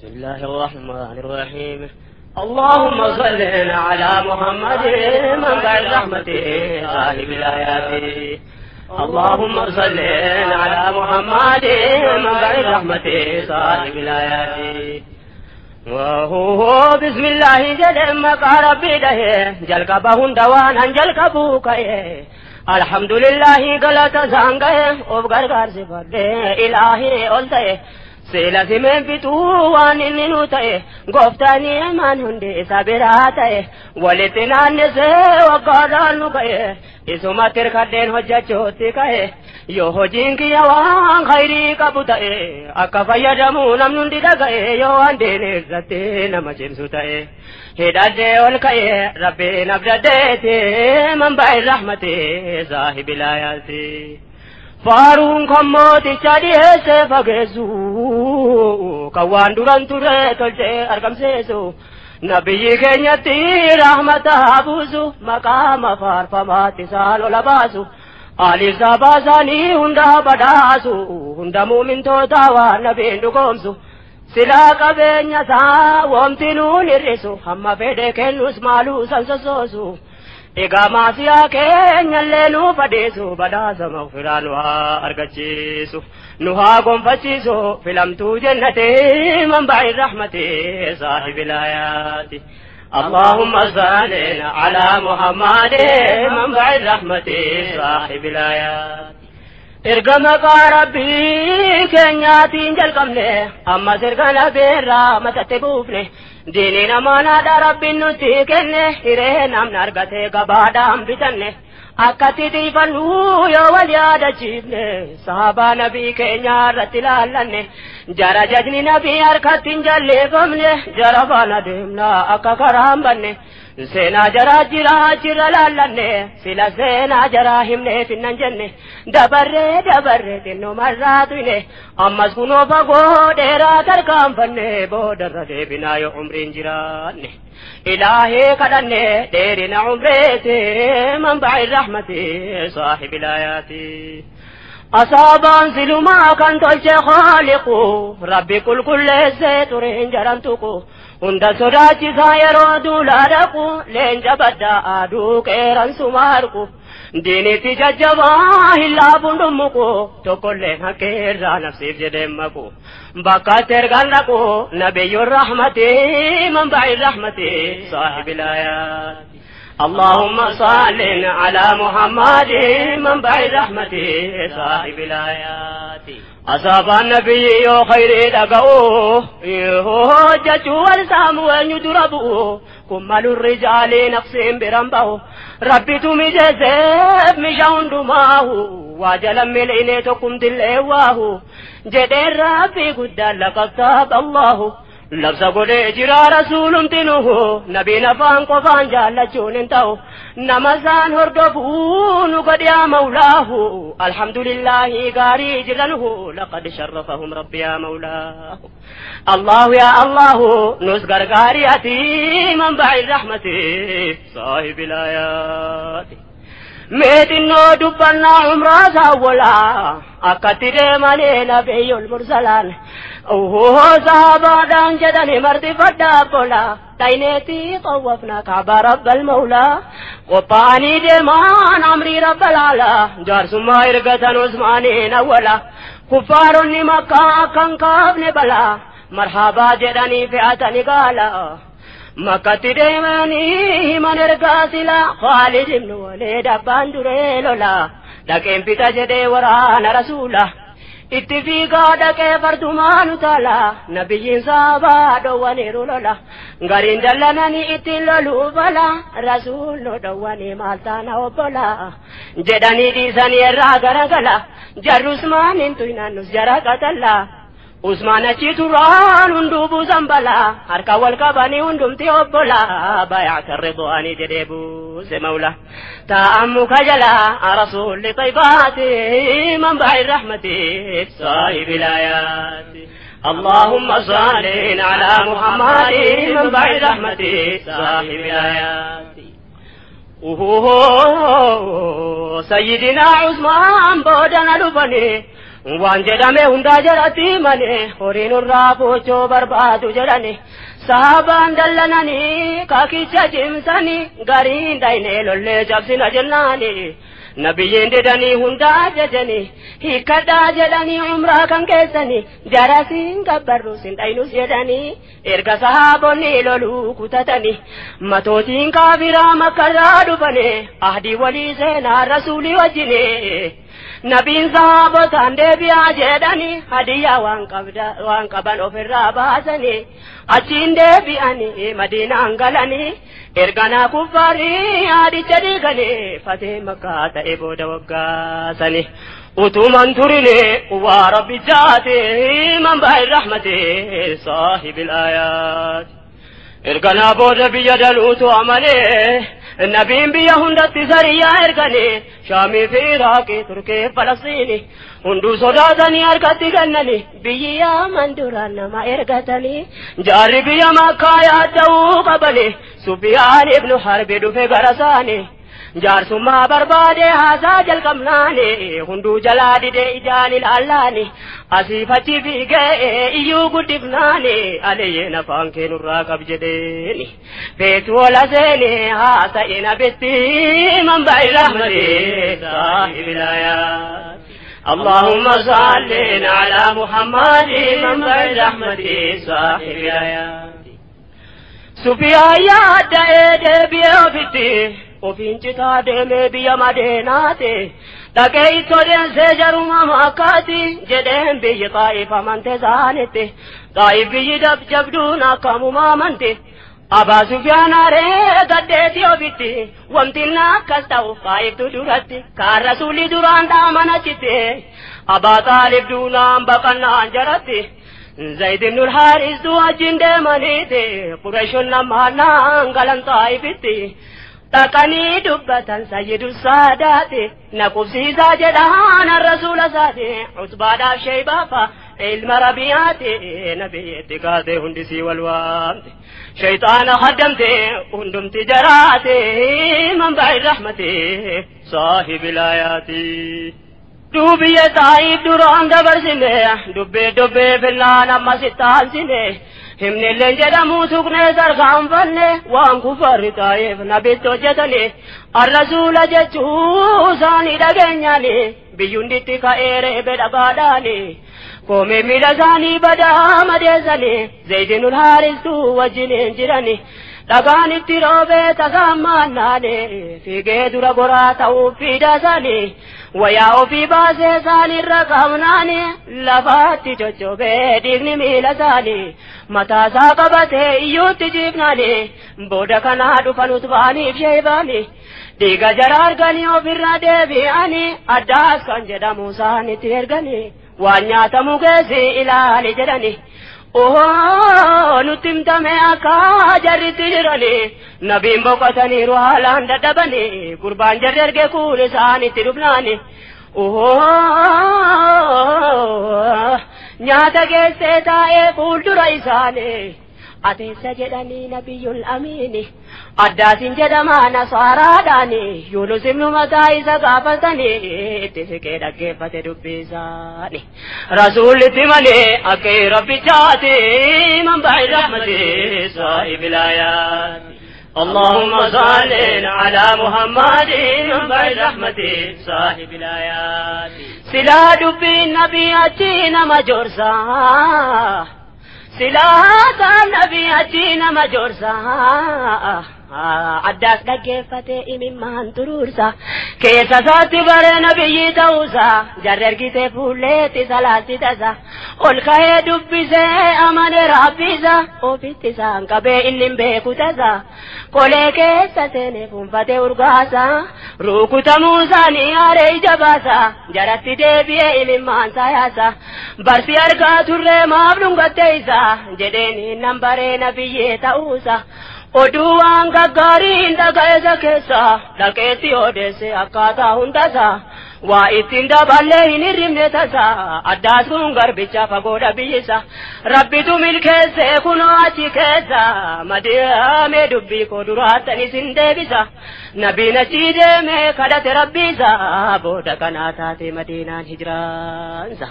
بسم الله الرحمن الرحيم. اللهم صل على محمد منبع الرحمة صاحب الآيات. اللهم صل على محمد منبع الرحمة صاحب الآيات. وهو بسم الله جل مقا ربي ده جل قبهن دوان انجل قبوك. الحمد لله غلط سانگے او غرغر سے فدے الہی اولتے سیلا سمیں بتوان اننو تئے گفتانی ایمان ہنڈے صبرات ولتنان سے وقاران گئے اسما تیر کھدین حجت کہے یو ہوجین کی اوان خیری کبوتئے اکفیا جمون نمندی دگئے یو اندین عزت نمجم سوتئے ہدایت اول کئے رب نبدتے منبع الرحمت صاحب الآیات. فارون کموتی چادیسے فگیسو کوان دوران تورے تلچے ارکم سیسو نبی کینیتی رحمت حبوسو مقام فارفماتی سالو لباسو آلی زبازانی ہنڈا بداسو ہنڈا مومن تو داوا نبی اندو سلا قبینیا سا وامتنو نرسو ہم فیدے کینوس مالو سنسسوسو اگا ماسیا کینیلے نو فدیسو بداسا مغفرہ نوہا ارگچیسو نوہا گنفچیسو فلم تو جنتی منبع الرحمت صاحب الآیات. اللهم صل على محمد منبع الرحمت صاحب الآیات. ارگم کا ربی کینیاتین جلقمنے اما سرگن بیرا متتے بوفنے دینی نمانا دا ربی نتی کنے ہرے نام نرگتے گبادام بتنے اکتی دیفنو یو ولیاد چیفنے صحابہ نبی کینیا رتلالنے جرا ججنی نبی ارکتین جلے بمنے جرا بانا دیمنا اکا کرام بننے سینا جرا جرا جرا لالنے سلا سینا جرا ہمنے فنن جنے دبرے دبرے تینو مراتوینے امس کنو فگو ڈیرا ترکام بننے بودر دے بنایو عمرین جرانے الہی کدنے دیرین عمرے تے منبع الرحمت صاحب الآیات. اصابان سلما کن تلچے خالقو ربی کل کل سے ترین جران تکو ہند سراچی سایرو دولا رکو لینجا بدا آدو کیران سمارکو دینی تی ججوا ہلا بندمکو تو کلے ہکیرا نصیب جدمکو بکا ترگان رکو نبی الرحمت منبع الرحمت صاحب الآیات. اللهم صل على محمد منبع الرحمة صاحب الآيات. أصاب النبي خير دقوه جتوا والسام ويدربوه كمال الرجال نفسهم برمبه ربي تمجزب مشاون دماه وجل من إنيتكم دلواه جدر ربي قد لقد تاب الله لفظ قد جرى رسول تنه نبي نفان قفان جالچون انتو نمزان هردفون قد يا مولاه الحمد لله قاري جلنه لقد شرفهم ربي يا مولاه. الله يا الله نسقر قاريتي منبع الرحمة صاحب الآيات. میتنو دبنا عمرہ ساولا اکتر منے نبی المرسلان اوہ صحابہ دان جدن مرد فڈا بولا تینیتی طوفنا کعبہ رب المولا وپانی دیمان عمری رب العلا جار سما ارگتن عثمانین اولا کفارن مکہ کنکاب نے بلا مرحبا جدنی فئتن گالا مکہ دیمانی من ارگاسلا خالد ابن ولید ابان لولا دکیم پیتا جدے وران رسولا اتفیقا دکے فردمان تالا نبی صحابہ دوانی رولولا گرین دلنانی اتلولو بلا رسول دوانی مالتانا وبلا جدانی دیسانی راگرگلا جر عثمان انتوینانوس جرا قتلا عثمان چیتوران ہندو بوزمبلا ہر کول کبانی ہندم تی obbola بیعت الرضوان جدیبو سے مولا تأمك جلا رسول طيبات منبع الرحمة صاحب الآيات. اللهم صل على محمد منبع الرحمة صاحب الآيات. سيدنا عثمان بودنا لبني Waan jedhame hundaa jalatti malee horiin irraa fuuchuu barbaadu jedhani. Sahabaan dallananii kakicha cimsanii gariin dhaynee lollee cabsina jennaani. Nabiyyiin didanii hundaa ajajanii hiikkadhaa jedhanii umraa kan keessanii jarasiin gabbarruus hin dhaynus jedhanii erga sahaabonni loluu kutatanii matootiin kaafiraa makkarraa dhufanii ahdii walii seenaa rasuulii wajjinii. Nabiin sahaabotaan deebi'aa jedhanii hadiyyaa waan qaban ofirraa baasanii achiin deebi'anii madiinaan galanii erganaa kuffaarii adicha diiganii fatee makkaa ta'e booda waggaasanii. Utuman turine waa rabbi jaate manba'i rahmate saahibil aayaat. Erganaa booda biyya daluutu amalee nabiin biyya hundatti sariyyaa erganii Shaamii fi Iraaqii Turkii Falasxiini hunduu sodaatanii harkatti kennanii biyyi yaaman duraan nama ergatanii jaarri biyya Makkaa yaadda'uu qabanii Sufiyaan ibnu Harbi dhufe gara isaanii jaarsummaa barbaade haasaa jalqabnaani hunduu jalaa didee ijaan ilaallaani asiif achi fiigee iyyuu guddifnaani aliyyeen afaan kee nurraa qab jedheeni feetu ola seeni haasa'ina bitti manba'i rahmati saahibil ayaat. اللهم صل على محمد منبع الرحمة صاحب الآيات. سفيان yaada'ee deebi'ee ofitti ofiin citaa deemee biyya Madiinaati dhaqee ittoo deemsee jaruma Makkaati jedheen biyyi Xaa'if amante isaanitti Xaa'if biyyi jabduun akkamuma amante Abaa Sufyaan aaree gaddeetii ofitti wanti akkas ta'u Xaa'iftu duratti kaan rasuulli duraan dhaaman achitti Abaa Xaalib duunaan baqannaan jaratti Zayd ibn al-Haaris wajjin deemaniiti Qurayshon lamaanaan galan Xaa'ifitti dhaqanii dubbatan sayyidu saadaati na qubsiisaa jedhaan rasuula isaati Utbaadhaaf Sheybaafa ilma Rabii'aati nabiyyitti kaatee hundisii wal waamte shayxaana haddamte hundumti jaraate manba'i rahmate saahibil aayaati. Dubbiye Xaa'if duraan dabarsine dubbee dubbee fillaan ammas itti aansine himnilleen jedhamu tuqnee sarkaanfanne waan kufarri Xaa'if nabitti hojjetani arrasuula jechuu isaanii dhageenyaani biyyunditti ka'ee reebe dhagaadhaani koomee miila isaanii badaa madeessani Zaydinul Haaristuu wajjiniin jirani dhagaan itti roobee tasaa maannaani fiigee dura goraa ta'uuf fiidaasani wayaa ofii baasee isaanirra qabnaani lafaatti coccobee dhiigni miila isaanii mataasaa qabatee iyyuutti jiifnaani booda kanaa dhufan utbaaniif sheebaani dhiiga jara arganii ofirra deebi'anii addaas kan jedhamu isaanitti erganii waan nyaatamu keessi ilaali jedhani. Ohoo nutti himtame akka jarritti jirani nabiin boqotaniiru haalaan dadhabani gurbaan jarri erge kun isaanitti dhufnaani. Ohoo nyaata geessee taa'ee fuuldura isaanii ateessa jedhanii nabiyyul amiini addaasin jedhama nasaaraadhaani Yunus ibnu mataa isa gaafatanii itti siqee dhaggeeffate dubbii isaani. Rasuullitti malee akka rabbichaati manba'i rahmati saahibil aayaati. اللهم صل على محمد منبع الرحمة صاحب الآيات. سلا دبي النبي أتينا مجورسا Silaa nabi achiina majoorsa addaas dhaggeeffate imimmaan turuursa keessa isaatti baree nabiyyi ta'uusa jarri ergite fuulleetti salaatti tasa ol ka'ee dubbisee amane rabbisa ofitti isaan qabee inni hin beeku tasa qolee keessa seenee fuunfatee urgaasa rukutamuu isaanii aaree ija baasa jaratti deebi'ee imimmaan sayaasa barsi argaa turree maaf dhungatte isa jedheen nan baree nabiyyi ta'uusa. Oduu waan gaggaariin dhaga'eessa keessa dhaqeetti odeesse akkaataa hundasaa Waa ittiin daballee hin hirribne tasa addaas kun garbicha fagoodha biyyisa rabbitu milkeesse kunoo achi keessa madiamee dubbii koo duraattan isin deebisa nabiin achi deeme kadhate rabbiisa booda kanaa taate madiinaan hijiraansa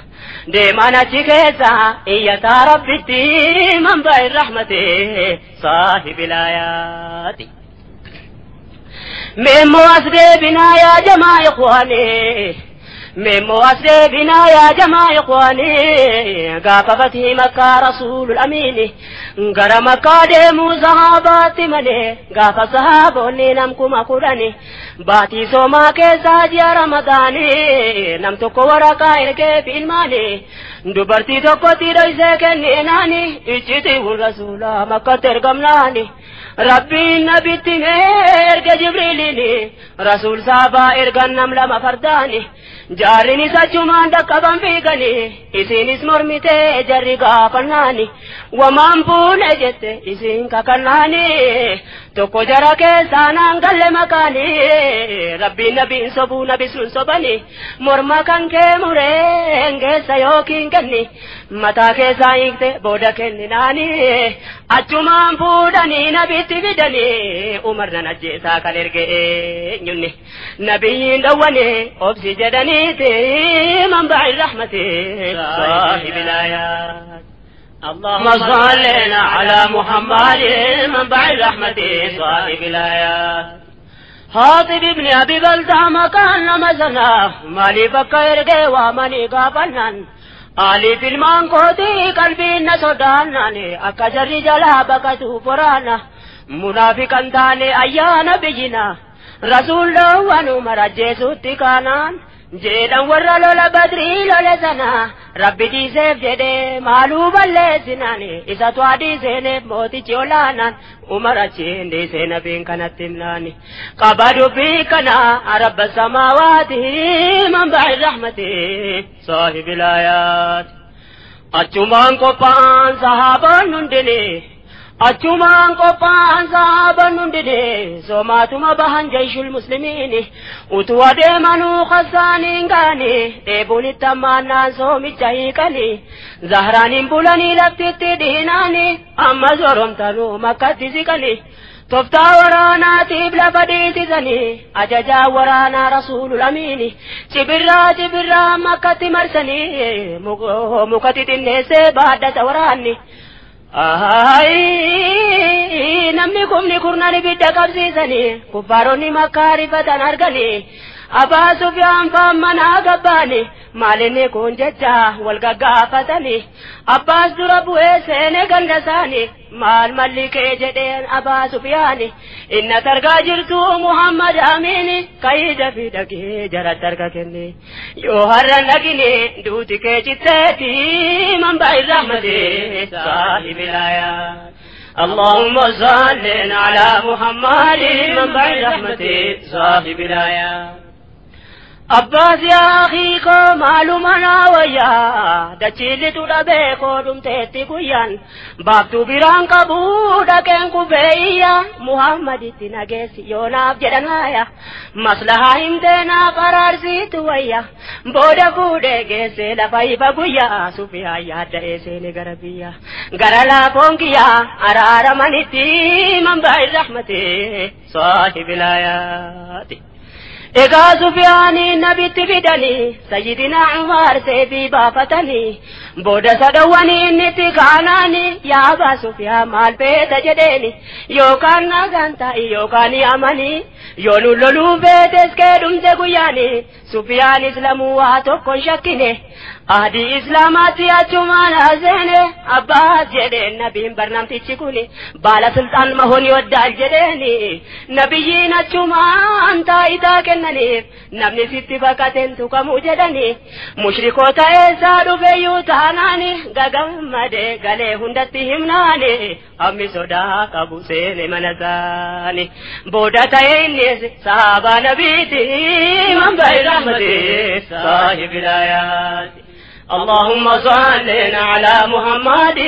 deemaan achi keessa iyyataa rabbitti manba'i rahmate saahibil aayaati. Memo asdeebina yaa jamaa ikhwaani memo asdeebina yaa jamaa ikhwaani gaafa fatii makkaa rasuulul amiini gara makkaa deemuu sahaabaatti malee gaafa sahaabonni nam 10,000 baatii soomaa keessaa ji'a ramadaani nam tokko waraqaa ergeef ilmaani dubartii tokkotti dhoysee kenninaani iccitii rasuulaa makkatti ergamnaani Rabbiin nabitti erga Jibriiliini rasuul saabaa ergan nam lama fardaani jaarrinis achumaan dhaqqaban fiigani isinis mormitee jarri gaafannaani wamaan fuune jette isin kakannaani tokko jara keessaa naan galle makaani rabbiin nabiin sobuu nabi sun sobani morma kan kee mureen geessa yookiin kenni mataa keessaa hiikte booda kenninaani achumaan fuudhanii nabi fidanii Umar nan ajjeesaa kan erge eenyunni nabiyyiin dhowwane obsi jedhaniiti manba'i rahmati saahibil aayaat. اللهم صل على محمد منبع الرحمة صاحب الآيات. حاطب ابن أبي بلتع مكان مثلا مالي بكير ومالي قابلنا Ali filmaan kooti qalbiin na sodaannani akka jarri jalaa baqatu foraana munaafiqan taane ayyaana biyyina rasuul dhowwan Umar ajjeesutti kaanaan jedhan warra lola badrii lole sana rabbi dhiiseef jedhee maaluu balleessinaani isatu adii seeneef mootichi olaanaan Umar achiin dhiisee nabiin kanatti himnaani qaba dubbii kana rabba samaawaati manba'i rahmati saahibil aayaat. Achumaan qophaa'an sahaabaan hundinii achumaan qophaa'an sahaabaan hundinii soomaatuma bahan jeeshul muslimiini utuu adeemanuu khasaaniin gaanii dheebuun itti hammaannaan soomicha hiikanii zahraaniin bulanii laftitti dhiinaanii amma sooromtanuu makkatti siqanii toftaa waraanaatiif lafa dhiisisanii ajajaa waraanaa rasuulul amiini cibirraa cibirraa makkatti marsanii mukatti xinneessee baadhata waraanni. Namni kumni kurnan ibidda qabsiisanii kuffaaronni makkaa rifatan arganii Abaa Sufyaan faan manaa gabbaani maalinni kun jecha wal gaggaafatanii Abbaas dura bu'ee seene ganda isaanii maal malli kee jedheen Abaa Sufyaani inna targaa jirtu Muhammad Amiini kayida fi dhagee jaratti harka kenne yoo har'a dhagine duuti kee citteeti manba'i rahmati saahibil aayaat. اللهم صل على محمد منبع رحمته صاحب الآيات. Abbaas yaa akii koo maaluma naa wayyaa dachiilli dhudhabee koo dhumteetti guyyaan baabtuu biraan qabu dhaqeen kufee Muhammaditti nageessi yoo naaf jedhan haaya maslahaa himtee naaf araarsiitu wayya booda fuudhee geessee lafa ifa guyyaa Sufiyaan yaadda'ee seene gara biyya gara laafoon kiyyaa araaramanitti manba'i rahmati saahibil aayaati. Egaa Sufiyaanii nabitti fidanii sayyidina Umar seefii baafatanii booda sadawwanii inni kaanaanii yaa Abaa Sufiyaan maal feeta jedheeni yookaan nagaan ta'i yookaan yaamanii yoo nu loluu feetes kee dhumte guyyaanii Sufiyaan Islaamuu waa tokko hin shakkine ahdii Islaamaatti achumaan haseene Abbaas jedheen nabiin barnamtichi kuni baala sultaan mahoon yoddaal jedheeni nabiyyiin achumaan taayitaa kennaniif namni sitti baqateen tuqamuu jedhani mushrikoota eessaa dhufeeyyuu taanaani gagammadee galee hundatti himnaani ammi sodaa qabu seene mana isaani booda ta'e innis sahaabaa nabiiti manba'i rahmati saahibil aayaati. اللهم صل على محمد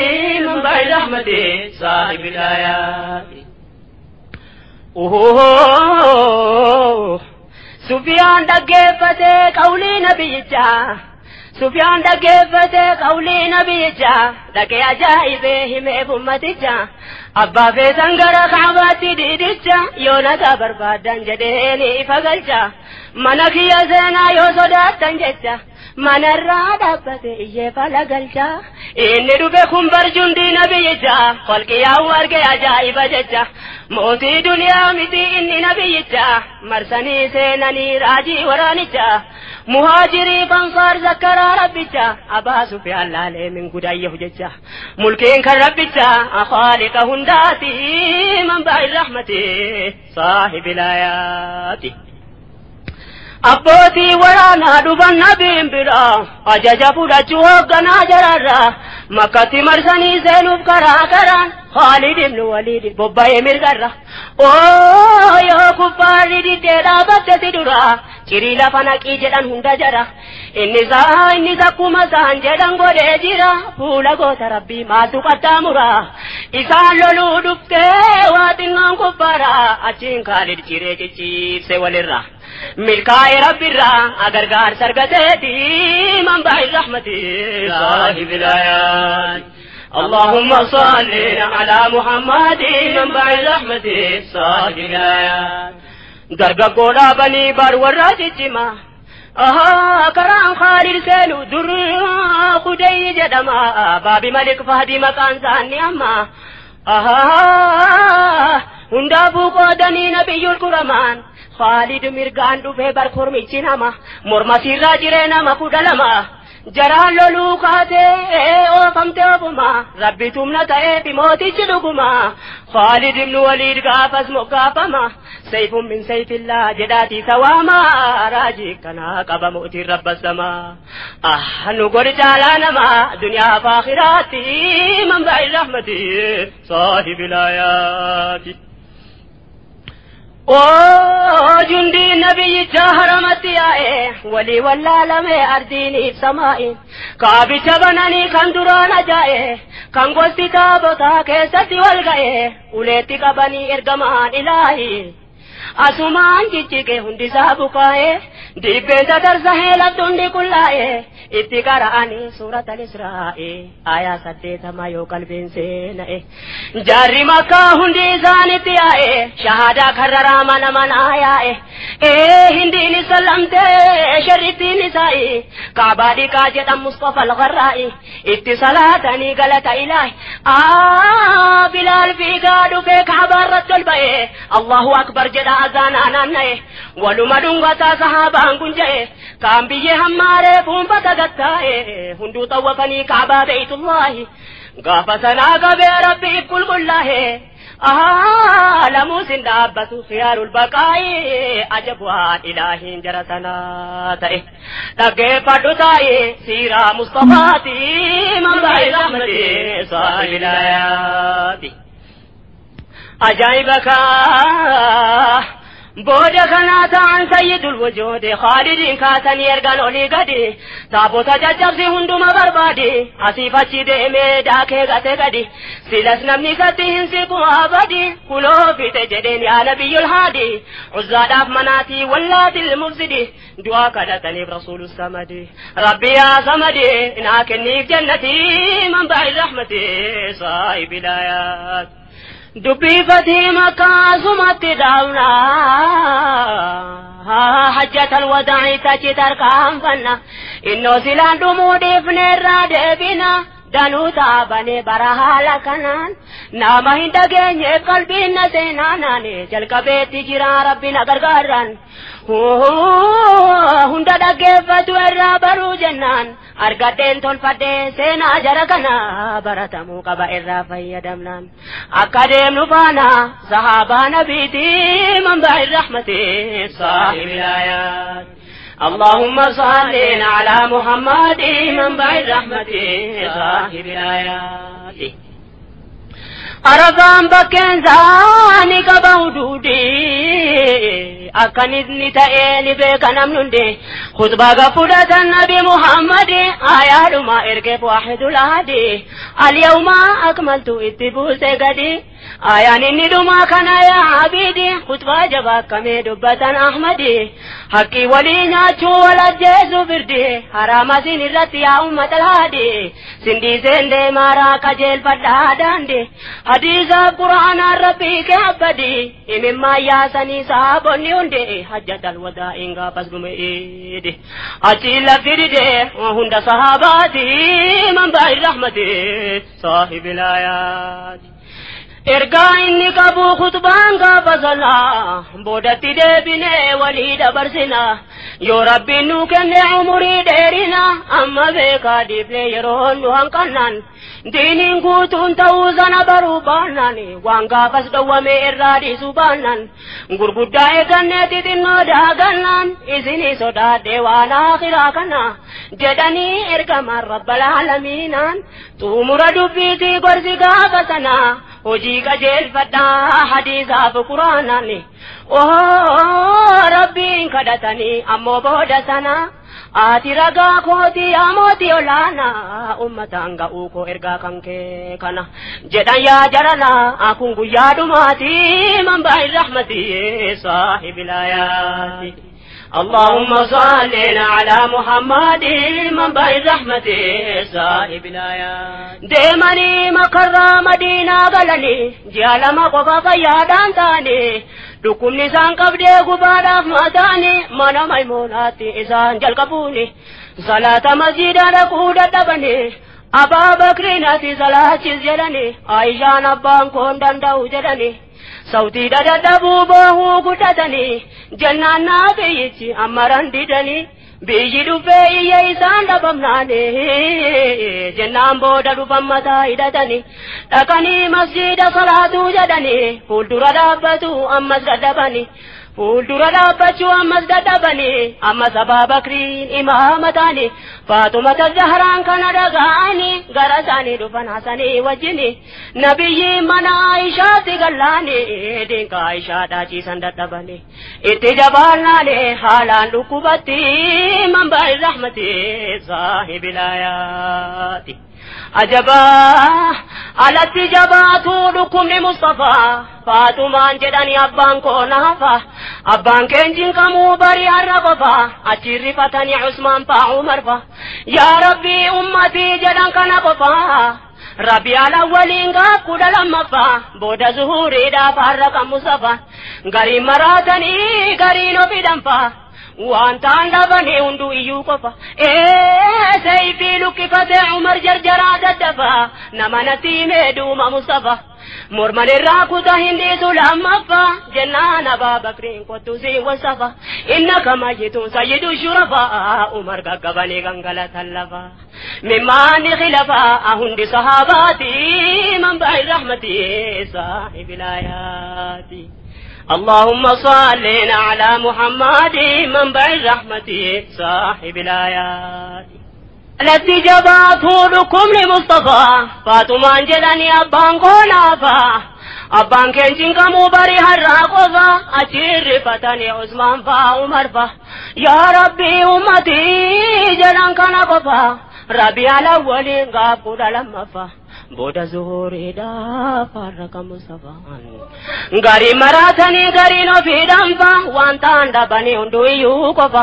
منبع رحمته صاحب الآيات. Sufyaan dhaggeeffate qawlii nabiyyichaa. Sufyaan dhaggeeffate qawlii nabiyyichaa. Dhaqee ajaa'ibee himeef ummaticha. Abbaa feesan gara Kaabaatti diidicha. Yoo nagaa barbaadan jedheeni ifa galcha. Mana kiyya seenaa yoo sodaattan jecha. Manarraa dhaabbate iyyee fala galcha. Inni dhufe kun barjundii nabiyyichaa. Holqiyaa'u arge ajaa'iba jecha. Mootii duniyaa miti inni nabiyyichaa. Marsanii seenanii raajii waraanicha. Muhaajirii fansaar zakkaraa rabbicha. Abbaa Sufyaan laalee min gudayyahu jecha. Mulkiin kan rabbicha khaaliqa hundaati. Manba'i rahmati saahibil hayaati. Abbootii waraanaa dhufan nabiin biraa ajaja fudhachuu hoogganaa jararraa Makkatti marsanii seenuuf karaa karaan Khaalid ibn Waliid bobba'ee mirgarra. Oo yoo kuffaarri diddee dhaabatte si dura cirii lafa naqii jedhan hunda jara. Innis akkuma isaan jedhan godhee jira fuula goota rabbii maaltu qaxxaamura. Isaan loluu dhuftee waa xinnoon kuffaara achiin Khaalid ciree cicciibse walirra. Milkaa'ee rabbirraa agargaarsa argateeti manba'i rahmati saahibil hayaat. اللهم صل على محمد منبع الرحمة صاحب الآيات. درقا بني بر والراججما أها كرام خالد سيلو در خدي جدما بابي ملك فهدي مكان ساني أما أها هندابو قدني نبي الكرمان خالد مرقان دفه بر خرمي نما مرمسي راجرين ما كدلما jaraan loluu kaatee oofamte ofuma rabbi tumna ta'ee fi mootichi dhuguma Khaalid ibn Waliid gaafas moggaafama sayfun min sayfillaa jedhaatii sawaama raajii kanaa qaba mootiin rabba samaa ah nu godhi caalaa namaa duniyaa fi aakhiraatti manba'i rahmati saahibil hayaati. Oo jundii nabiyyichaa haramatti yaa'e walii wallaalame ardiiniif samaa'i kaabicha bananii kan duraan ajaa'e kan gosti taabotaa keessatti wal ga'e uleetti qabanii ergamaan ilaahi asumaan jijjige hundisaa bukaa'e dibbeen tatarsahee lafti hundi qullaa'e itti qara'anii suurata al-Israa'i aayaa 80 yoo qalbiin seena'e jaarri makkaa hundi isaanitti yaa'e shahaadaa karraraa mana manaa yaa'e hindiin sallamtee sharrittiin isaa'i kaabaa dhiqaa jedhan Mustafa al-Gharraa'i itti salaatanii galata ilaahi Bilaal fiigaa dhufee kaabaa irratti ol ba'e Allahu akbar jedha azaanaa naanna'e waluma dhungataa sahaabaan kun je'e kaan biyyee hammaaree fuunfata gattaa'e hunduu xawwafanii kaabaa beeytullaahi gaafa sanaa qabee rabbiif qulqullaa'e lamuus hin dhaabbatu khiyaarul baqaa'i ajabu'aan ilaahiin jara sanaa ta'e dhaggeeffadhu taa'e siiraa Mustafaati manba'i rahmati saahibil hayaati. Ajaa'iba kaa booda kanaa ta'an sayyidul wujuudi Khaalidiin kaasanii ergan olii gadi taabota caccabsi hunduma barbaadi asiif achi deemee daakee gate gadi silas namni isatti hin siqu abadi kuloo fixe jedheen yaa nabiyyul haadi uzzaadhaaf manaatii wallaatil mufsidi du'aa kadhataniif rasuulu samadi rabbi yaa samadi naa kenniif jannatii manba'i rahmati saahibil hayaat. Dubbii fatii makkaasumatti dhaabna hajjatal wadaa'i tachi tarkaanfanna innoo silaan dhumuu dhiifneerraa deebina danuu taabanee bara haala kanaan nama hin dhageenyeef qalbiin na seenaanaan jalqabeetti jira rabbi na gargaaraan hunda dhaggeeffatu irraa baruu jennaan argadheen tolfadhee seenaa jara kana baratamuu qaba irraa fayyadamnaan akka deemnu faana sahaabaa nabiiti manba'i rahmati saahibil hayaat. اللهم صل على محمد منبع الرحمة صاحب الآيات. Arafaan bakkeen isaanii qaba huduudii akkan inni ta'ee ni beeka namni hundi khutbaa gafudhatan nabi Muhammadi ayaadhuma ergeef waahidul ahadi alyawma akmaltu itti buuse gadi Ayaan inni dhumaa kana yaa abidi khutbaa jabaa akkamee dubbatan Ahmadi haqqii walii nyaachuu wal ajjeesuu firdi haraama sin irratti yaa ummata laadi sindiiseen deemaaraa qajeelfadhaa daandi hadiisaaf quraanaan rabbii kee abbadi imimmaan yaasanii saabonni hundi hajjatal wadaa'iin gaafas dhume iidi achi lafti dide hunda sahaabaati manba'i rahmati saahibil aayaati. Ergaa inni qabu khutbaan gaafa sanaa boodatti deebinee walii dabarsina yoo rabbiin nu kenne umurii dheerina amma beekaa dhiifne yeroo nu hanqannaan diiniin guutuun ta'uu sana baruu baannaan waan gaafas dhowwame irraa dhiisuu baannaan gurguddaa eeggannee xixinnoo daagannaan isinii sodaadhee waan akhiraa kana jedhanii ergamaan rabbal aalamiinaan xumura dubbiitii gorsi gaafa sanaa hojii qajeelfadhaa hadiisaaf quraanaan rabbiin kadhatanii ammoo booda sana ati ragaa kootii yaa mootii olaanaa ummataan ga'uu koo ergaa kan kee kana jedhan yaa jaranaa kun guyyaa dhumaatii manba'i rahmatii saahibil aayaati. اللهم صل على محمد منبع الرحمة صاحب الآيات ديمني مكر مدينة غلني جعل ما قفا فيادان تاني dhukkubni isaan qabdee gubaadhaaf mataani mana maymuunaatti isaan jalqabuuni salaata masjiida dhaquu dadhabani Abaa Bakriinati salaachis jedhani Aishaan abbaan koon danda'u jedhani sautii dadhabuu boohuu guddatanii jennaan nabiyyichi ammaran didanii biyyi dhufee iyya isaan dhabamnaani jennaan booda dhufan mataa hidhatanii dhaqanii masjiida salaatuu jedhanii fuuldura dhaabbatu ammas dadhabanii fuuldura dhaabbachuu ammas dadhabanii ammas Abaa Bakriin imaama ta'anii Faaxumata Zahraan kana dhaga'anii gara isaanii dhufan Hasanii wajjini nabiyyi mana Aishaatti gallaanii dinqa Aishaa dhaachiisan dadhabanii itti jabaannaani haalaan dhukkubatti manba'i rahmati saahibil aayaati. Ajabaa alatti jabaatu dhukkubni Mustafaa Faaxumaan jedhanii abbaan koo naafa abbaan keenjiin kamuu barii har'a qofa achi rifatanii Usmaan faa Umar fa yaa Rabbii ummatii jedhan kana qofa Rabbi ala waliin gaaf 12ffaa booda zuhuriidhaaf har'a kan Mustafa gariin maraatanii gariin ofii fa waan ta'an dhabanii hunduu iyyuu qofa seeyfii lukkifate Umar jarjaraa daddafa nama natti himee duuma Mustafa morman irraa kuta hin dhiisu lammaffaa jennaan Abaa Bakriin kottu siin wasafa innaka mayyituun sayyidu shurafaa Umar gaggabanii gangalatan lafa mimmaanni khilafaa hundi sahaabaati manba'i rahmati saahibil aayaati. اللهم صل على محمد منبع الرحمة صاحب الآيات التي جباته لكم لمصطفى فاطمة جلني أبان قنافا أبان كنشن كمو بري هرقفا أجر فتني عثمان فا عمر فا يا ربي أمتي جلن كنقفا ربي على ولي غاب لما فا booda zuhuriidhaaf har'a kan Mustafaan garii maraatanii gariin ofii dhanfa waan ta'an dhabanii hunduu iyyuu qofa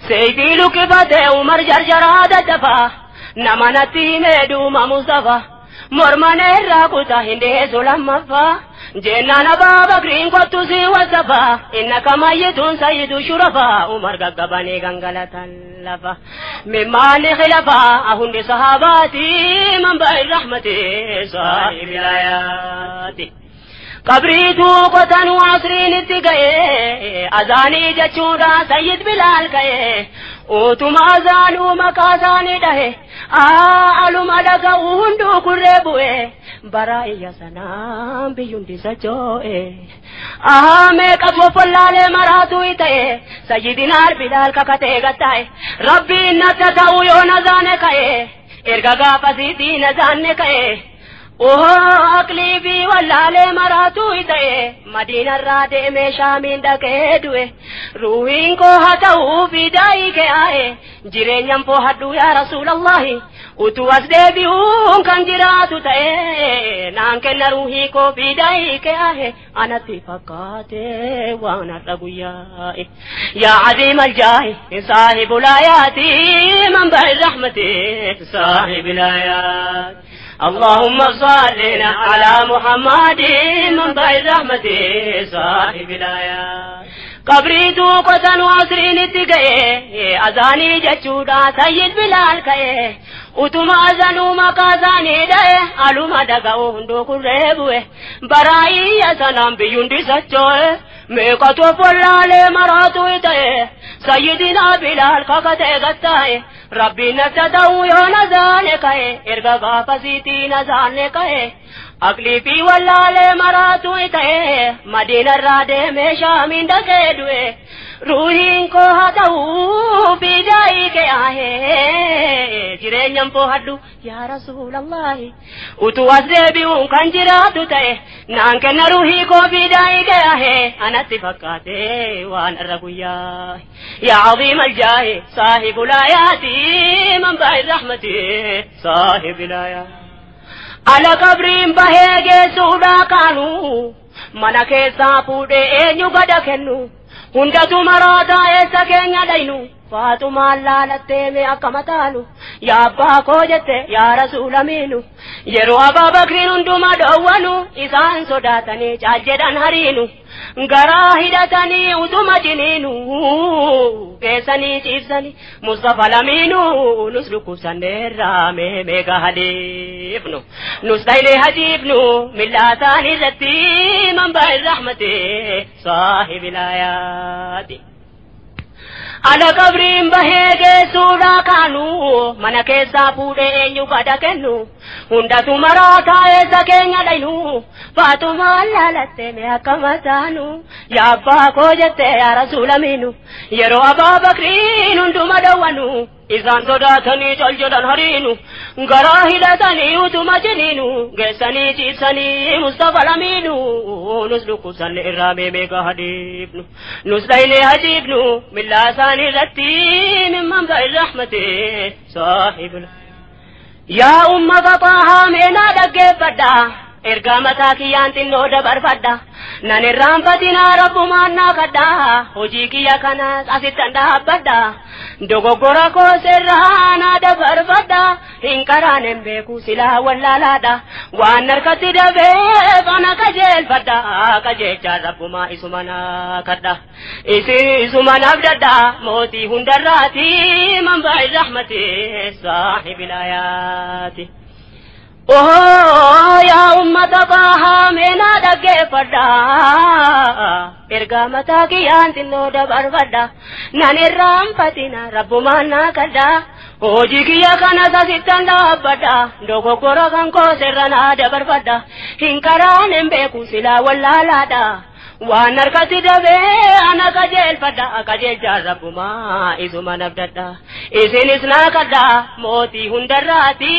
seeyfii lukkifate Umar jarjaraa daddafa nama natti himee duuma Mustafa morman irraa kutaa hin dhiyeessu lammaffaa jennaan Abaa Bakriin kottu si wasafa innaka mayyituun sayyidu shurafaa Umar gaggabanii gangalatan lafa mimmaanni khilafaa hundi sahaabaati manba'i rahmati saahibil aayaati. Qabriituu qotanuu asriin itti ga'ee azaanii jechuudha sayyid Bilaal ka'ee utuma azaanuu maqaa isaanii dhahe aluma dhaga'u hunduu kurree bu'ee bara iyya sanaan biyyundi socho'e meeqa fofollaalee maraatu ta'e sayyidinaar Bilaal kakatee gattaa'e rabbiin natti ta'u yoo nazaane ka'e erga gaafasiitii nazaanne ka'e. Aqlii fi wallaalee maraatuu ta'e Madiina irraa deemee Shaamiin dhaqee du'e ruuhiin koo haa ta'uu fi daa'ii kee aa'e jireenyaan foohadhu yaa Rasuulallahi utuu as deebi'uun kan jiraatu ta'e naan kenna ruuhii koo fi daa'ii kee aa'e anatti fakkaate waan har'a guyyaa'e yaa aziim aljaahi saahibu laayaati manba'i rahmati saahibi laayaati. اللهم صل على محمد منبع الرحمة صاحب الآيات قبري توقة وعصرين اتقائي أذاني جتشودا سيد بلال كأي utuma azanuu maqaa isaanii dha'e aluma dhaga'u hunduu kurree bu'e baraayiyya sanaan biyyundi socho'e meeqatu follaalee maraatu ta'e sayyidinaa Bilaal kakatee gattaa'e rabbiin natti ta'uu yoo nazaane ka'e erga gaafasiitii nazaane ka'e aqlii fi wallaalee maraatu ta'e Madiinarraa deemee Shaamiin dhaqee du'e ruuhiin koo haa ta'uu fi daa'ii kee aahee jireenyaan foohadhu yaa Rasuulallahi utuu as deebi'uun kan jiraatu ta'e naan kenna ruuhii koo fi daa'ii kee aahee anatti fakkaate waan irra guyyaa yaa aziim aljaahi saahibu laayaati manba'i rahmati saahibi laayaati ala qabriin bahee geessuudhaa kaanu mana keessaa fuudhee eenyu gada kennu hundatu maraataa eessa keenya dhaynu Faatumaan laalattee mee akka mataanu yaa abbaa koo jette yaa Rasuula miinu yeroo Abaa Bakriin hunduma dhoowwanu isaan sodaatanii caal jedhan hariinu garaa hidhatanii utuma jiniinu geessanii ciibsanii Mustafa lamiinu nus dhukkubsanneerraa mee meeqa haliifnu nus dhaylee hajiifnu millaa isaanii irratti manba'i rahmati saahibi laayaati. Ala qabriin bahee geessuudhaa kaanu mana keessaa fuudhee eenyu gada kennu hundatu maraataa eessa keenya dhaynu Faatumaan laalattee mee akka mataanu yaa abbaa koo jette yaa Rasuula miinu yeroo Abaa Bakriin hunduma dhowwanu isaan sodaatanii cal jedhan hariinu garaa hidhatanii utuma jiniinu geessanii ciibsanii Mustafa lamiinu nus dhukkubsanne irraa mee meeqa hadiifnu nus dhaynee hajiifnu millaa isaanii irratti min manba'i rahmati saahibul yaa umma faxaahaa meenaa dhaggeeffadha ergaa mataa kiyyaan xinnoo dabarfadha nan irraanfatinaa rabbumaan naa kadha hojii kiyya kanaas asittan dhaabbadha dogoggora koo seerraa naa dabarfadha hin qaraanen beeku silaa wallaalaadha waan harkatti dabeef ana qajeelfadha qajeelchaan rabbumaa isuma naa kadha isuma naaf dadha mootii hundarraati manba'i rahmati saahibil ayaati. Yaa ummata bahaa meenaa dhaggeeffadha ergaa mataa kiyyaan xinnoo dabarfadha nan irraanfatina rabbumaan naa kadha hojii kiyya kanas asittan dhaabbadha dogoggora kan koo seerra naa dabarfadha hin karaanen beeku silaa wallaalaadha waan harkatti dabee ana qajeelfadha qajeelchaan rabbumaa isuma nabdadha isinis naa kadha mootii hundarraati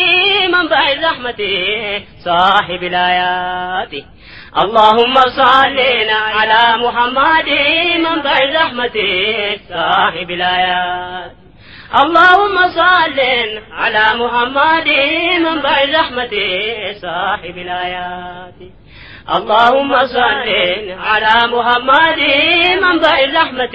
manba'i rahmati saahibi laayaati. اللهم صل على محمد منبع الرحمة صاحب الآيات اللهم صل على محمد منبع الرحمة صاحب الآيات اللهم صل على محمد منبع الرحمة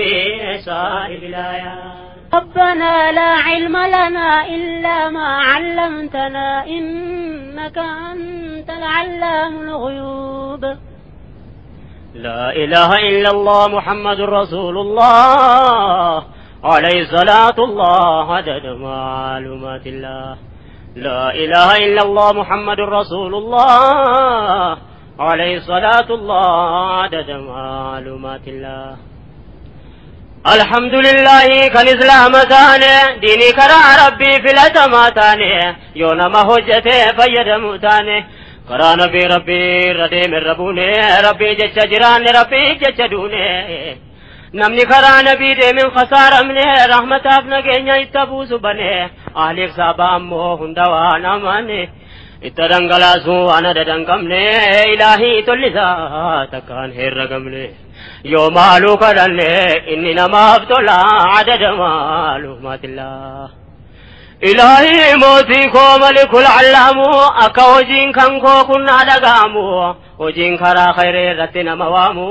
صاحب الآيات. ربنا لا علم لنا إلا ما علمتنا إنك أنت العلام الغيوب. لا إله إلا الله محمد رسول الله عليه صلاة الله عدد معلومات الله. لا إله إلا الله محمد رسول الله عليه صلاة الله عدد معلومات الله. الحمد لله كان إسلام تاني ديني كرا ربي في الأتماتاني يونا ما هجته فيد موتاني كرا نبي ربي ردي من ربوني ربي جتش جيران ربي جتش دوني نمني كرا نبي دي من خسارة مني رحمة أفنى جينيا يتبوس بني أهلك سابا أمو هندوانا ماني Itti dhangalaasuu waan adada hin qabne ilaahii tollisaa takkaan herragamne yoo maaluu kadhanne inni namaaf tola adada maalumaatillaa. Ilaahii mootii koo malikul allaamu akka hojiin kan koo kun naa dhaga'amu hojiin karaa khayrii irratti nama waamu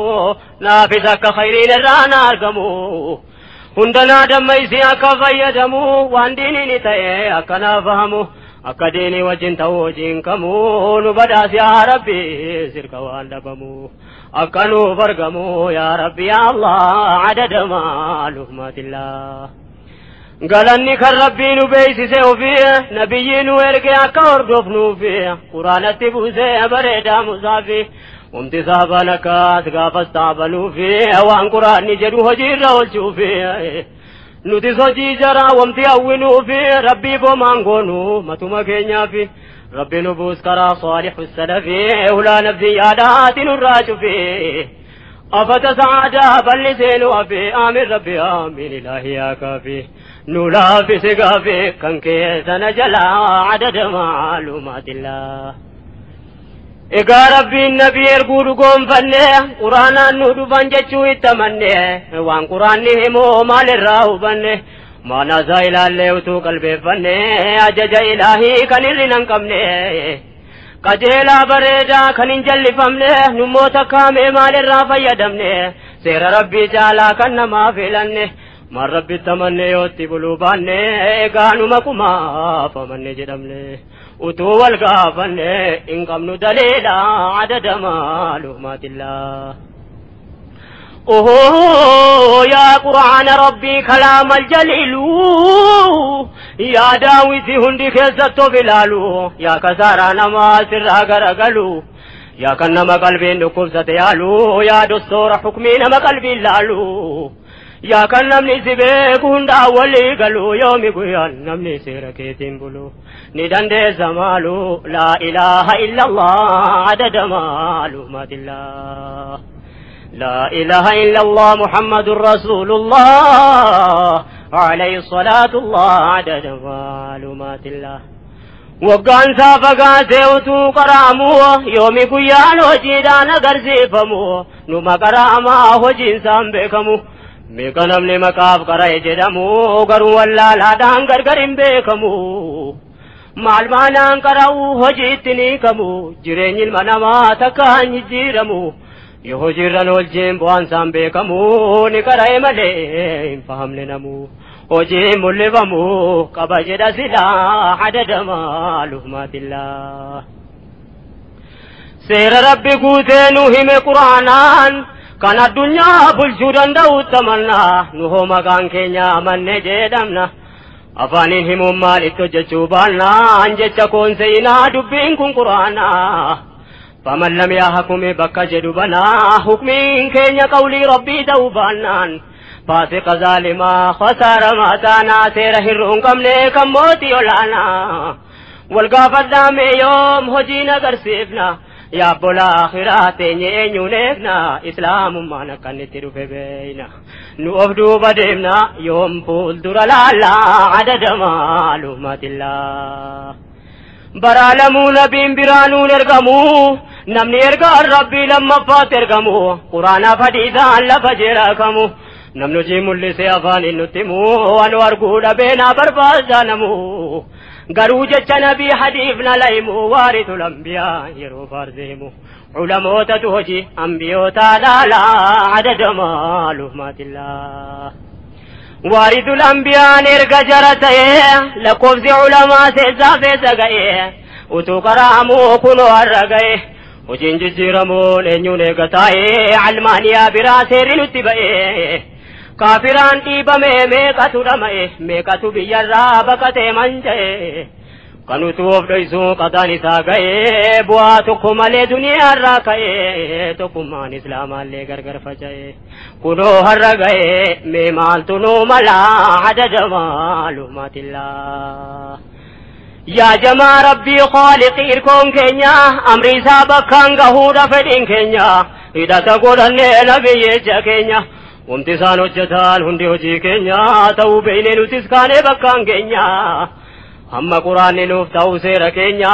naafis akka khayriin irraa na argamu. Hunda naa dammaysi akka fayyadamu waan diiniin ta'e akka naa fahamu. Akka diinii wajjin ta'uu hojiin kamuu nu badhaas yaa Rabbi sirka waan dhabamu akka nuuf argamu yaa Rabbi yaa Allah adada maalumaatillaa. Galanni kan Rabbii nu beeksise ofii nabiyyi nu erge akka hordofnuufi quraanatti buusee bareedaa musaafi humti saabaan akkas gaafas taabanuufi waan quraanni jedhu hojiirra oolchuufi. Nuti hojii jaraa wamti hawwinuufi rabbii bomaan goonu matuma keenyaafi rabbi nu buus karaa saalihu salafi hulaa nafsi yaadaati nurraa cufi afata sa'aadaa bal'isee nu hafi aamin rabbi aamin ilaahi yaa kaafi nu laaffisi gaafi kan keessana jalaa adada maalumaatillaa. Egaa rabbiin nabii erguu dhugoonfanne quraanaan nu dhufan jechuu itti amanne waan quraanni himu maalirraa hubanne maanaasaa ilaallee utuu qalbeeffanne ajaja ilaahii kan hir'ina hin qabne qajeelaa bareedaa kan hin jallifamne nummoota kaamee maalirraa fayyadamne seera rabbii caalaa kan namaa filanne maal rabbitti amanne yootti buluu baanne egaa numa kumaaf amanne jedhamne. Utuu wal gaafanne hin qabnu daliila adada maalumaatillaa. Ohoo yaa quraana rabbii kalaama aljaliilu yaa daawwiti hundi keessatti of ilaalu yaa kasaaraa namaa sirraa garagalu yaa kan nama qalbiin dhukkubsate yaalu yaa dostoora hukmii nama qalbiin laalu. Yaa kan namni si beeku hundaa walii galu yoomi guyyaan namni seera keetiin bulu ni dandeessa maalu laa ilaaha illallah adada maalumaatillaa. Laa ilaaha illallah Muhammadun Rasuulullah alayhi salaatullah adada maalumaatillaa. Waggaan isaa fagaatee utuu qaraamu yoomi guyyaan hojiidhaan agarsiifamu numa qaraamaa hojiin isaan beekamu. Meeqa namni maqaaf qara'e jedhamu garuu wallaalaadhaan gargar hin beekamu. Maal maanaan qara'u hojiitti ni kamu jireenyi ilma namaa takka hin jijjiiramu. Yoo hojiirran oolcheen bu'aan isaan beekamu ni qara'e malee hin fahamne namu. Hojiin mul'ifamu qaba jedha silaa adada maalumaatillaa. Seera rabbi guutee nu hime quraanaan. Kan addunyaa bulchuu danda'u tamannaa nu hoo maqaan keenya amanne jedhamna afaaniin himuun maalitti hojjechuu baannaan jecha koon seenaa dubbiin kun quraanaa faman lam yahkumi bakka jedhu banaa hukmiin keenya qawlii rabbii ta'uu baannaan faasiqa zaalimaa khasaara maataanaa seera hir'uu hin qabne kan mootii olaanaa wal gaafadhaame yoom hojiin agarsiifna. Yaa bola akhiraa teenye eenyuun eegna islaamummaan akka inni itti dhufe beeyna nu of duuba deemna yoom fuuldura laallaa adada maalumaatillaa. Baraa lamuu nabiin biraa nuun ergamu namni ergaan rabbii lammaffaatti ergamu quraanaaf hadiisaan lafa jira kamu namni hojii mul'isee afaaniin nutti himu anu arguu dhabee naa barbaadaa namu. Garuu jecha nabii hadiifna laimu waaritu lambiyaa yeroo faarseemu ulamootatu hojii ambiyootaa dhaalaa adada maalumaatillaa. Waaritu lambiyaan erga jara ta'ee lakkoofsi ulamaa seessaa feesa ga'ee utuu qaraamuu kunoo har'a ga'e hojiin jijjiiramuun eenyuun eega taa'ee almaaniyaa biraa seerri nutti ba'ee. Kaafiraan dhiibame meeqatu dhama'e meeqatu biyyarraa baqatee manja'e kan utuu of dhoysuu qadaan isaa ga'e bu'aa tokko malee duniyaarraa ka'e tokkummaan islaamaallee gargar faca'e kunoo har'a ga'e mee maaltu nuu malaa adada maalumaatillaa. Yaa jamaa rabbii khaaliqii irkoon keenya amri isaa bakkaan gahuudha fedhiin keenya hidhata godhannee nabiyyeecha keenya. Wanti isaan hojjetan hundi hojii keenya ta'uu beeknee nutis kaanee bakkaan keenya. Amma quraanni nuuf ta'uu seera keenya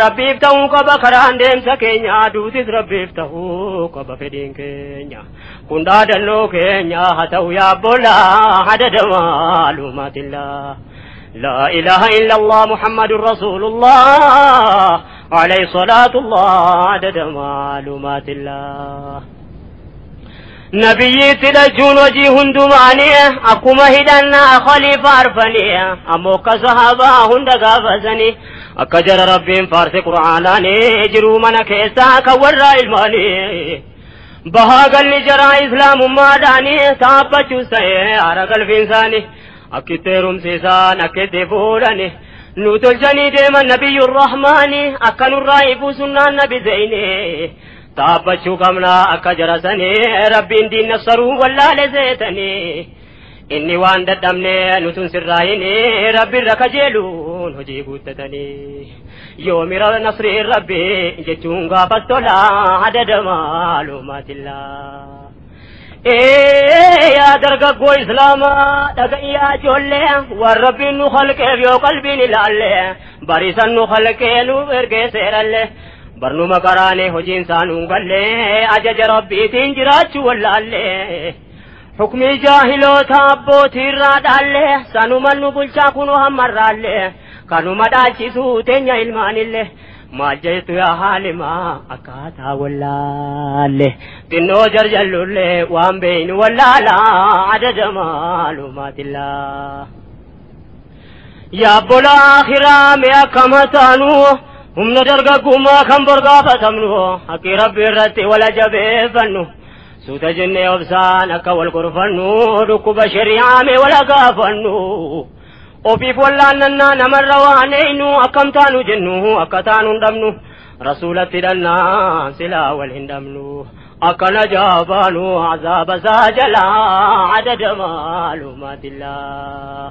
Rabbiif ta'uu qaba karaan deemsa keenya duutis Rabbiif ta'uu qaba fedhiin keenya kun dhaadannoo keenya haa ta'u yaa obbolaa adada maalumaatillaa. لا إله إلا الله محمد رسول الله عليه صلاة الله عدد معلومات الله. نبي تلجون وجيه هندماني أكما هدنا خليفة عرفني أموك صحابة هند غافزني أكجر ربي فارس قرآناني جرو من كيسا كورا الماني بها قل جرى إسلام ماداني تابتو سي عرق الفنساني أكيد رمسيسان أكيد فوراني نوتل ديما نبي الرحمن أكن الرائب سنة النبي زيني تابتشو قمنا أكجرسني ربي دين نصروا ولا لزيتني إني وان ددمني نتن سرايني ربي ركجلون هجي قوتتني يوم نصر ربي جتون غافتولا عدد معلومات الله. يا درققو إسلاما دقيا جولي والربي نخلق بيو قلبي نلالي باريسا نخلق نو سيرالي برنو مقراني هجين سانو قلي أجج ربي تنجراتشو والالي حكمي جاهلو تابو تيرادالي سانو منو بلشا كنو همرالي كانو مدالشي سوتين يا إلمان اللي ما جئت يا حالما أكاتا واللالي تنو جرجلولي وان بين ولالا عدد معلومات الله. يا بولا آخرام يا كمتانو هم ندرقكما كم برقا فتمنو حكي ربي الرتي ولا جبيفنو سوت جني أبسان أكا والقرفنو ركوب شريعامي ولا قافنو ofiif wallaannannaa namarra waan eenyu akkam taanu jennu akka taanu hin dhabnu rasuulatti hidhannaa silaa wal hin dhabnu akkana jaabaanu azaaba isaa jalaa adada maalumaatillaa.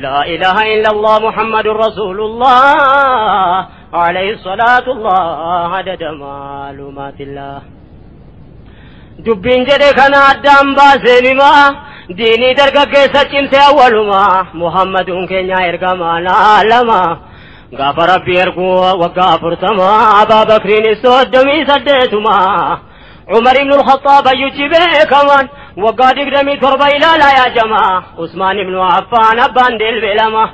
لا إله إلا الله محمد رسول الله عليه الصلاة الله عدد معلومات الله. دبين جدي كان أدام باسنما ديني درقا كيسا چمسي أولما محمد كنيا إرقاما لما غافر ربي إرقو وغافر تما أبا بكرين السودمي سدتما عمر بن الخطاب يجيبه كمان وقاد قدمي تربا إلى لا يا جماعة عثمان بن عفان أبان دل بلما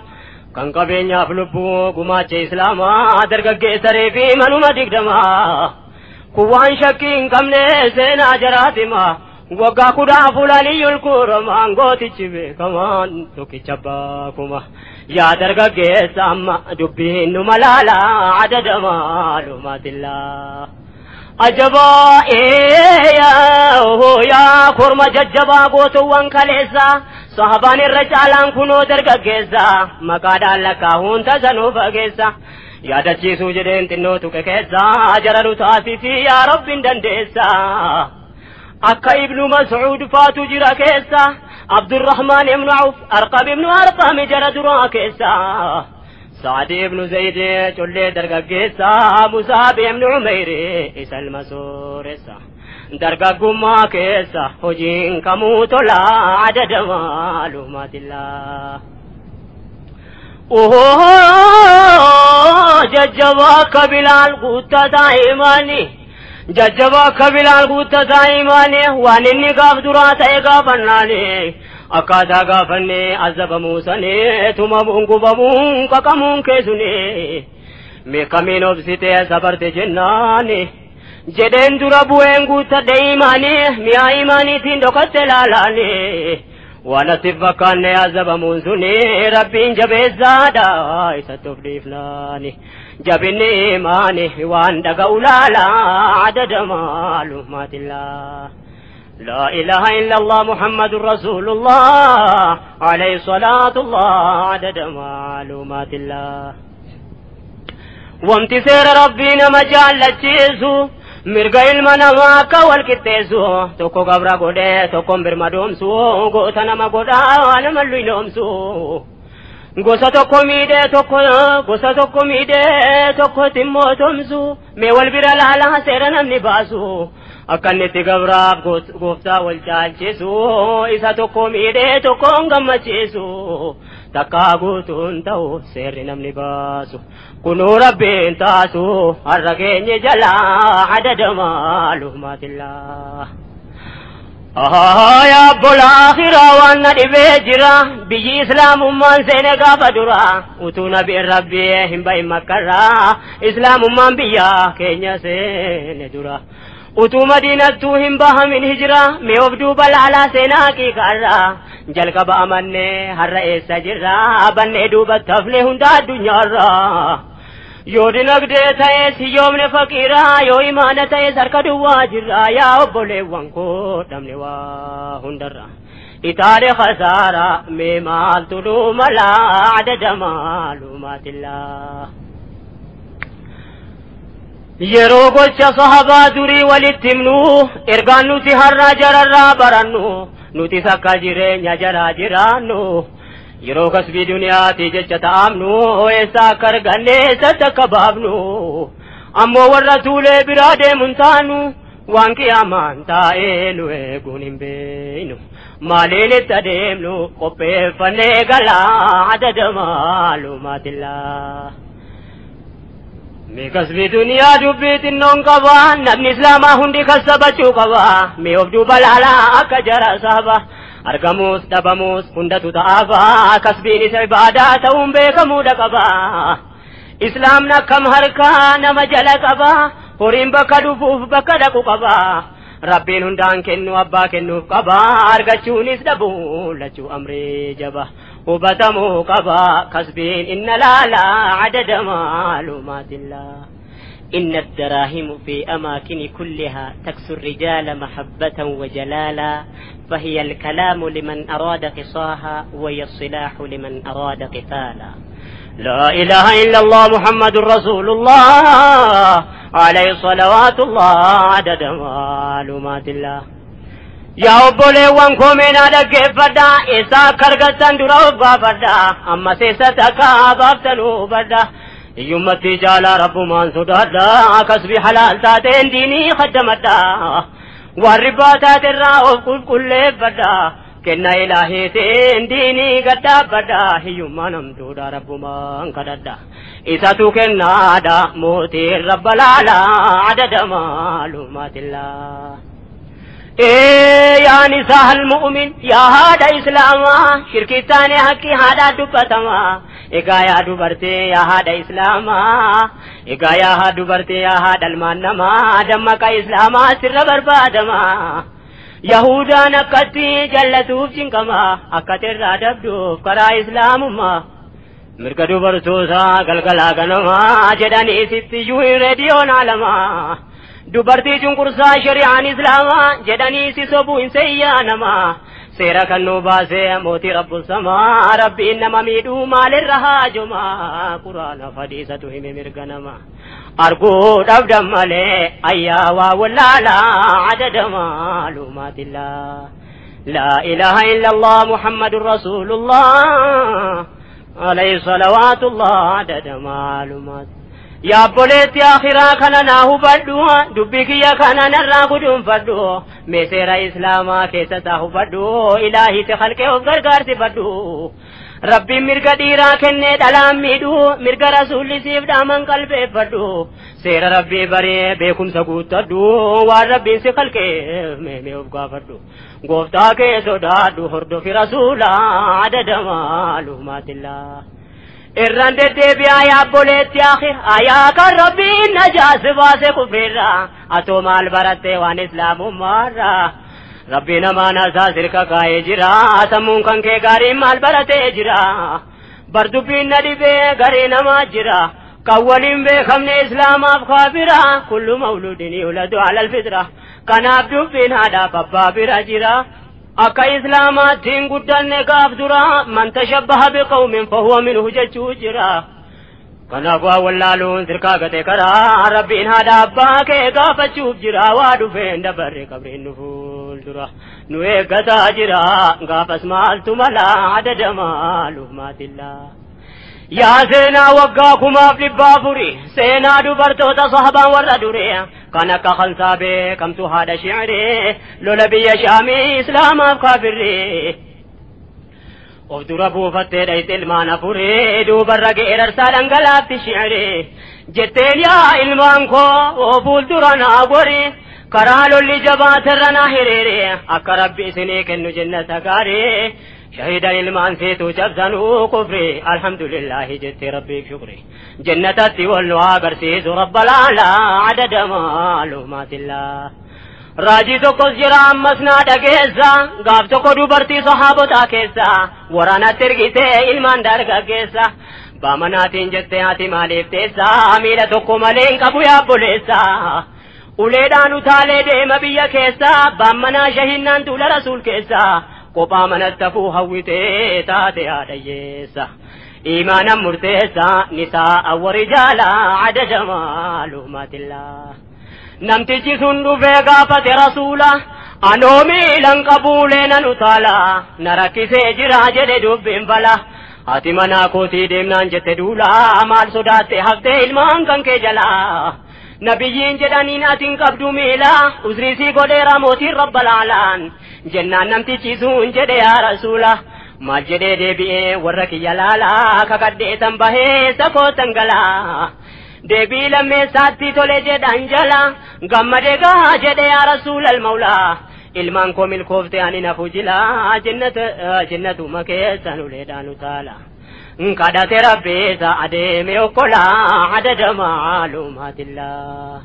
كان قبين يفلبو قماتش إسلاما درقا كيسا ريفي منو دقدما قوان شكين كمني سينا جراتما waggaa kudha afur kuramaan gootichi beekamaan tokkicha baakuma yaa dargaggeessa amma dubbiin nu malaala adada maalumaatillaa. Ajabaa yaa korma jajjabaa gootuwwan kaleessa sahabaan irra caalaan kunoo dargaggeessa maqaadhaan lakkaa'uun tasanuu fageessa yaadachiisuu jedheen xinnoo tuqe keessa jara nu taasisii yaa rabbiin dandeessa. أكا ابن مسعود فاتو جرا كيسا عبد الرحمن ابن عوف أرقب ابن أرقم جرى درا كيسا سعد ابن زيد جل درقا كيسا مصعب ابن عمير إسا المسورسا درقا قما كيسا هجين كموت لا عدد معلومات الله. أوه ججواك بلال قوتا دائماني jajjabaa akka Bilaal guuttataa imaanii waan inni gaaf duraa ta'e gaafannaani akkaataa gaafannee azabamuu sanii tumamuun gubamuun qaqamuun keessuni meeqamiin obsitee sabarte jennaani jedheen dura bu'een guuttadhe imaanii mi'a imaaniitiin dhokatte laalaani waan ati fakkaanne azabamuun suni rabbiin jabeessaadha isatti of dhiifnaani jabinni imaani waan dhaga'u laala adada maalumaatillaa. لا إله إلا الله محمد رسول الله عليه صلاة الله عدد معلومات الله. وامتسير ربنا مجال تشيسو mirga ilma namaa akka wal qixxeessu tokko gabra godhee tokkoon birmadoomsu goota nama godhaa nama luynoomsu gosa tokko miidhee tokko gosa tokko miidhee tokkotti immoo tomsu mee wal bira laalaa seera namni baasu akka inni itti gabraaf gooftaa wal caalchisu isa tokko miidhee tokkoon gammachiisu Takkaa guutuun ta'u seerri namni baasu kunuu rabbiin taasu har'a keenya jalaa adada maalumaatillaa. Yaa obbola akhiraa waan na dhibee jira biyyi islaamummaan seene gaafa dura utuu nabiin rabbii hin bahin makkarraa islaamummaan biyya keenya seene dura. Utuu madiinattuu hin bahamin hijira mee of duuba laalaa seenaa haqiiqaarraa jalqaba amannee har'a eessa jirra bannee duubatti hafne hunda addunyaarraa. Yoo dinagdee ta'es hiyyoomne faqiiraa yoo imaana ta'es harka duwwaa jirra yaa obboleewwan koo dhabne waa hundarra. Itaale khasaara mee maaltu nu malaa adada maalumaatillaa. Yeroo gocha sahabaa durii walitti himnu ergaan nuti har'a jararraa barannu nutis akka jireenya jaraa jiraannu yeroo kasbii duniyaati jecha ta'amnu eessa akka arganne eessatti akka baafnu ammoo warra tuulee biraa deemuun taanu waan qiyaamaan taa'ee nu eeguun hin beeynu maaliin itti adeemnu qopheeffannee galaa adada maalumaatillaa. Mee kasbii duniyaa dubbii xinnoon qaba namni islaamaa hundi kassabachuu qaba mee of duuba laalaa akka jara sahaba argamuus dhabamuus hundatu ta'aaba kasbiin isa ibaadaa ta'uun beekamuudha qaba islaamni akkam harkaa nama jala qaba horiin bakka dhufuuf bakka dhaqu qaba rabbiin hundaan kennu abbaa kennuuf qaba argachuunis dhabuun lachuu amrii jaba hubatamuu qaba kasbiin inna laalaa adada maalumaatillaa. إن الدراهم في أماكن كلها تكسو الرجال محبة وجلالا فهي الكلام لمن أراد قصاها وهي الصلاح لمن أراد قتالا. لا إله إلا الله محمد رسول الله عليه صلوات الله عدد معلومات الله. Yaa obboleewwan koo meenaa dhaggeeffadhaa eessa akka argattan dura of gaafadhaa ammas eessatti akka baaftan hubadhaa hiyyummatti jaalaa rabbumaan sodaadhaa kasbii halaal taateen diinii khaddamadhaa waan ribbaa taaterraa of qulqulleeffadhaa kenna ilaahiitiin diinii gaddaabbadhaa hiyyummaa namtuudha rabbumaan kadhadhaa isatu kennaadha mootiin rabba laalaa adada maalumaatillaa. Yaa nisaa almu'min yaa haadha islaamaa shirkitaane haqqi haadhaa dubbatamaa egaa yaa dubartee yaa haadha islaamaa egaa yaa haa dubartee yaa haadha ilmaan namaa dammaqa islaamaa sirra barbaadamaa Yahudaan akkatti jallatuuf cinqamaa akkatirraa dabduuf karaa islaamummaa mirga dubartootaa galgalaa ganamaa jedhanii sittiyyuu reediyoon alamaa dubartii cunqursaa shari'aan islaamaa jedhanii si sobuu hin seeyyaa namaa seera kan nu baasee mootii rabbu samaa rabbiin nama miidhuu maalirra haajumaa quraana fadhiisatu hime mirga namaa arguu dhabdan malee ayyaa waa wallaalaa adada maalumaatillaa. Laa ilaaha illallah muhammadun rasuulullah alayhi salawaatullah adada maalumaat. Yaa obboleetti akhiraa kana naa hubadhu dubbii kiyya kana narraa guduunfadhu mee seera islaamaa keessa taa hubadhu ilaahiiti halqee of gargaarsifadhu rabbiin mirga dhiiraa kennee dhalaan miidhu mirga rasuulli siif dhaaman qalbeeffadhu seera rabbii baree beekumsa guuttadhu waan rabbiin si halqeef mee of gaafadhu gooftaa kee sodaadhu hordofi rasuulaa adada maalumaatillaa. Irraan deddeebi'aa yaa obboleetti ayaa kan rabbiin najaasi baase kufriirraa atoo maal barattee waan islaamummaarraa rabbi namaan asaa sirka kaa'ee jira sammuun kan kee gaariin maal baratee jira bar dubbiin na dhibee garii namaa jira kan waliin beekamne islaamaaf kaafira kullu mawludin yuladu ala alfitra kanaaf dubbiin haadhaaf abbaa bira jira. Akka islaamaatiin guddanne gaaf dura man tashabbaha biqawmin fahuwa minhu jechuu jira. Kanaaf waa wallaaluun sirkaa gate karaa rabbiin haadha abbaa kee gaafachuuf jira waa dhufeen dabarre qabriin nu fuuldura nu eeggataa jira gaafas maaltu mala adada maalumaatillaa. Yaa seenaa waggaa 1400 seenaa dubartoota sahabaan warra duree kan akka Khansaa beekamtu haadha shi'ree lola biyya Shaamii islaamaaf kaafirree. Of dura buufattee dhayxe ilmaan afurii duubarra geerarsaa dhangalaatti shi'iree jetteen yaa ilmaan koo fuuldura naa gori karaa lolli jabaaterra naa hiriire akka rabbi isinii kennu jennata gaarii shahidan ilmaan seetuu cabsanuu kufri alhamdulillahi jettee rabbiif shukri jannatatti wal nu agarsiisu rabba laalaa adada maalumaatillaa. Raajii tokkos jira ammas naa dhageessa gaaf tokko dubartii sahaabotaa keessa waraanatti ergitee ilmaan dargaggeessa baamanaatiin jettee ati maaliif teessa miila tokko malee hin qabu yaabboleessa uleedhaan utaalee deema biyya keessa baammanaa shahinnaan tuula rasuul keessa kophaa manatti hafuu hawwitee taate haadhayyeessa iimaanan murteessa nisaa warijaala adada maalumaatillaa. Namtichi sun dhufee gaafate rasuula anoo miilan qabuulee nan utaala na rakkisee jira jedhe dubbiin fala ati manaa kootii deemnaan jette duula maal sodaatte haftee ilmaan kan kee jalaa nabiyyiin jedhaniin ati hin qabdu miila uzriisii godheera mootiin rabba laalaan jennaan namtichi sun jedhe yaa rasuula maal jedhee deebi'ee warra kiyya laalaa kakadhee tan bahee sakootan galaa. Deebii lammeessaatti tole jedhan jala gammadee gaa jedhe yaa rasuulal mawlaa ilmaan koo milkoofte ani nafu jila jannatuma keessan uleedhaan utaala kadhate rabbiisa adeeme okkolaa adada maalumaatillaa.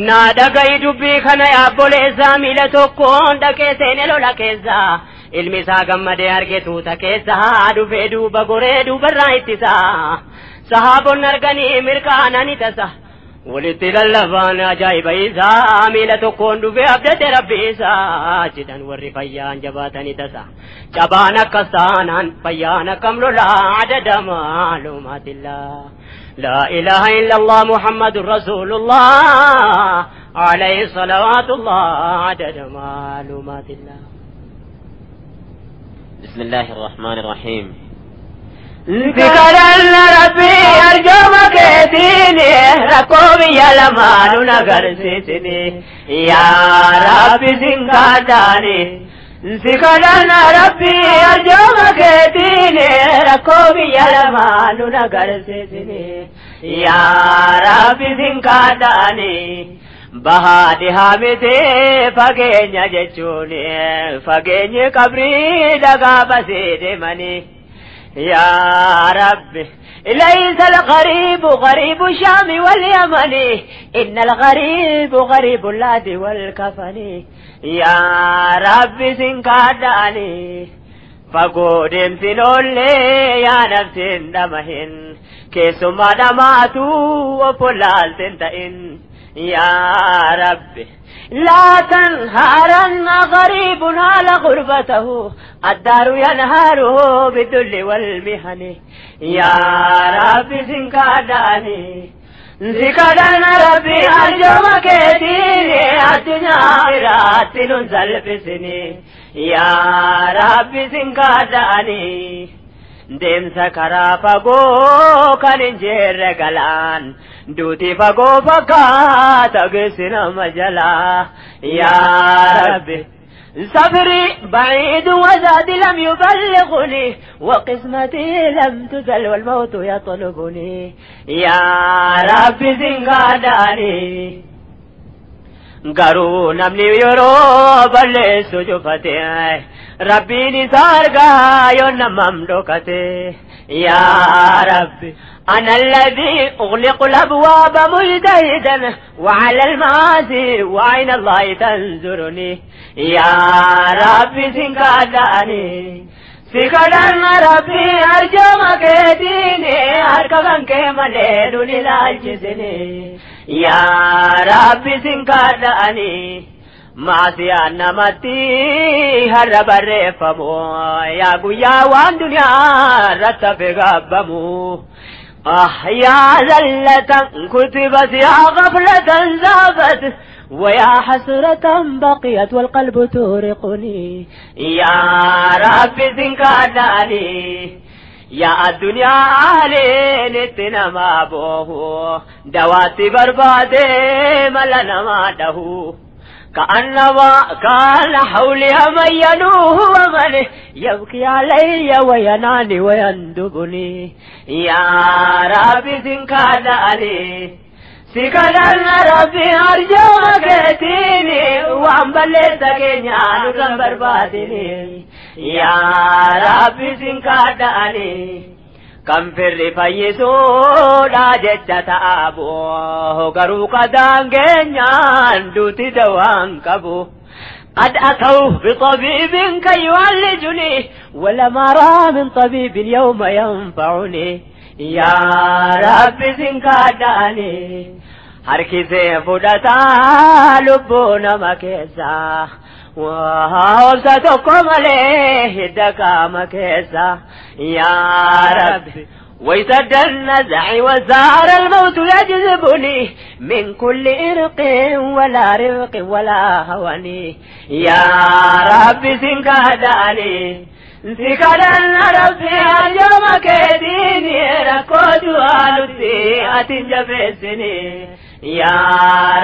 Naa dhaga'i dubbii kana yaabboleessaa miila tokkoon dhaqee seene lola keessa ilmi isaa gammadee arge tuuta keessa dhufee duuba goree duubarraa ittisaa. Sahaabonni arganii mirkaanani tasa walitti lallabaan ajaa'iba isaa miila tokkoon dhufee abdate rabbi isaa jedhan warri fayyaan jabaatani tasa cabaan akkas taanaan fayyaan akkam lolaa adada maalumaatillaa. Laa ilaaha illallah Muhammadun Rasuulullah alayhi salawaatullah adada maalumaatillaa. بسم الله الرحمن الرحيم. ذكرن ربي أرجو مكيتيني ركوبي يا لمان نغرسيتني يا ربي سنكاداني ذكرن ربي أرجو مكيتيني ركوبي يا لمان نغرسيتني يا ربي سنكاداني bahaadhi haamite fageenya jechuun fageenyi qabrii dhagaa basee deemanii. يا ربي ليس الغريب غريب الشام واليمن إن الغريب غريب اللاد والكفن يا ربي سنكاداني فقودم سنولي يا نفس دمهن كيسما دماتو وفلال سنتئن يا ربي لا تنهارن غريب على غربته الدار ينهاره بالذل والمهن يا ربي سنكاداني سنكادان ربي أرجو مكيديني الدنيا راتل سلبسني يا ربي سنكاداني deemsa karaa fagoo kan hin jirre galaan duuti fagoo fakkaata geessi nama jalaa yaa rabbi سفري بعيد وزادي لم يبلغني وقسمتي لم تزل والموت يطلبني يا ربي زنقاداني garuu namni yeroo balleessu cufate rabbiin isa argaa yoo namam dhokate yaa rabbi أنا الذي أغلق الأبواب مجتهدا وعلى المعاصي وعين الله تنظرني يا ربي سنكاداني سكدان ربي أرجو مكيديني أركبان كمالين للعجزني يا ربي سنكاداني معصيان نمتي هرب الرفمو يا قويا وان دنيا رتب غبمو آه يا زلة كتبت يا غفلة ذابت ويا حسرة بقيت والقلب تورقني يا ربي سنكاداني يا الدنيا أهلي نتنا ما بوه دواتي بربادي ملنا ما دهو كأنما كان حولي من ينوه ومن يبكي علي ويناني ويندبني يا ربي سنكاداني سكدن ربي أرجو مكتيني وعم بلتك نيانو بربادني يا ربي سنكاداني كم في الرفايسو لا جتة أبو غروق دانجنيان دوتي دوان كبو قد أتوا بطبيب كي يعالجني ولم أرى من طبيب يوم ينفعني يا رب سنكاداني هركزي فدتا لبونا مكيسا وهوبستكم عليه دكا مكيسا يا رب ويسد النزع وزار الموت يجذبني من كل إرق ولا رق ولا هوني يا رب سنكاداني سكدن ربي اليوم كديني ركود والدي أتنجبسني يا